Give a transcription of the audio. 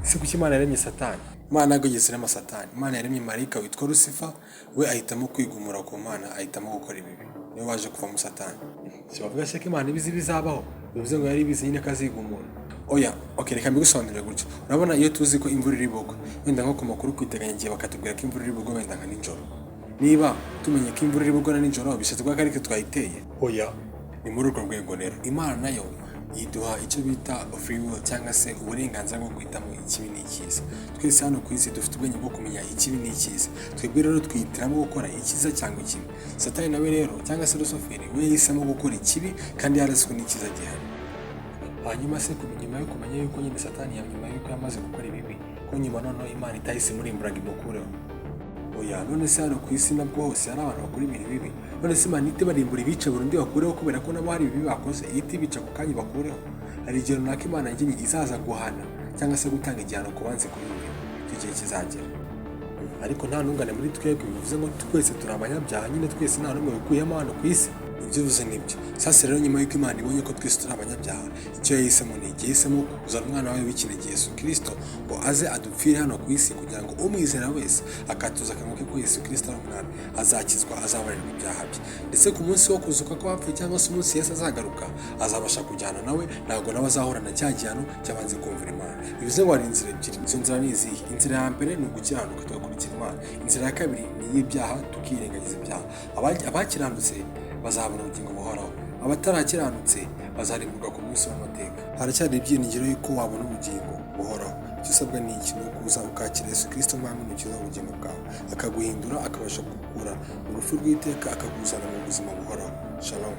Ese kuki Imana yaremye Satani? Imana ntabwo yigeze irema Satani. Imana yaremye marayika witwa Lucifer, we ahitamo kwigumura ku Mana, ahitamo gukora ibibi. Niwe waje kuvamo Satani. Si bavuga se ko Imana ibizi bizabaho? Bivuze ngo yari ibizi nyine ko azigumura. Oya, okay, reka mbigusobanurire gutyo. Urabona iyo tuzi ko imvura iri bugwe, wenda nko ku makuru ku iteganyagihe bakatubwira ko imvura iri bugwe wenda nka nijoro. Niba tumenye ko imvura iri bugwe na nijoro, bishatse kuvuga ko ari twe twayiteye? Oya. Ni muri urwo rwego rero Imana nayo iduha icyo bita free will, cyangwa se uburenganzira bwo guhitamo ikibi n'icyiza. Twese hano ku isi dufite ubwenge bwo kumenya ikibi n'icyiza. Twebwe rero twihitiramo gukora icyiza cyangwa ikibi. Satani nawe rero, cyangwa se Rusuferi, we yahisemo gukora ikibi kandi yarazi ko n'icyiza gihari. Hanyuma se nyuma yo kumenya yuko nyine Satani ya nyuma yuko yamaze gukora ibibi, ko nyuma noneho Imana itahise imurimbura ngo imukureho? Oya. None se hano ku isi nabwo hose hari abantu bakora ibintu bibi? None se Imana ihita ibarimbura, ibice burundu, bakureho kubera ko nabo hari ibibi bakoze? Ihita ibica ako kanya bakureho? Hari igihe runaka Imana yagennye izaza guhana cyangwa se gutanga igihano ku banze kuyumvira. Icyo gihe kizagera, ariko nta ntungane muri twebwe. Bivuze ngo twese turi abanyabyaha nyine, twese nta n'umwe wikuyemo hano ku isi. Ibyo uvuze nibyo. Sasa rero, nyuma y'uko Imana ibonye ko twese turi abanyabyaha, icyo yahisemo ni iki? Yahisemo kuzana umwana wayo w'ikinege Yesu Kirisito ngo aze adupfire hano ku isi, kugira ngo umwizera wese akatuza akanwa ke ko Yesu Kirisito ari umwami azakizwa, azabarirwa ibyaha bye, ndetse ku munsi wo kuzuka kw'abapfuye cyangwa se umunsi Yesu azagaruka, azabasha kujyana nawe. Ntabwo nawe azahorana cya gihano cyabanze kumvira Imana. Bivuze ngo hari inzira ebyiri. Izo nzira ni izihe? Inzira ya mbere ni ugukiranuka tugakurikira Imana. Inzira ya kabiri ni iy'ibyaha, tukirengagiza ibyaha. Abakiranutse bazabona ubugingo buhoraho, abatarakiranutse bazarimburwa ku munsi w'amateka. Haracyari ibyiringiro yuko wabona ubugingo buhoraho. Icyo usabwa ni iki? Ni ukuza ukakira Yesu Kirisito nk'Umwami n'Umukiza w'ubugingo bwawe, akaguhindura, akabasha kugukura mu rupfu rw'iteka, akakuzana mu buzima buhoraho. Shalom.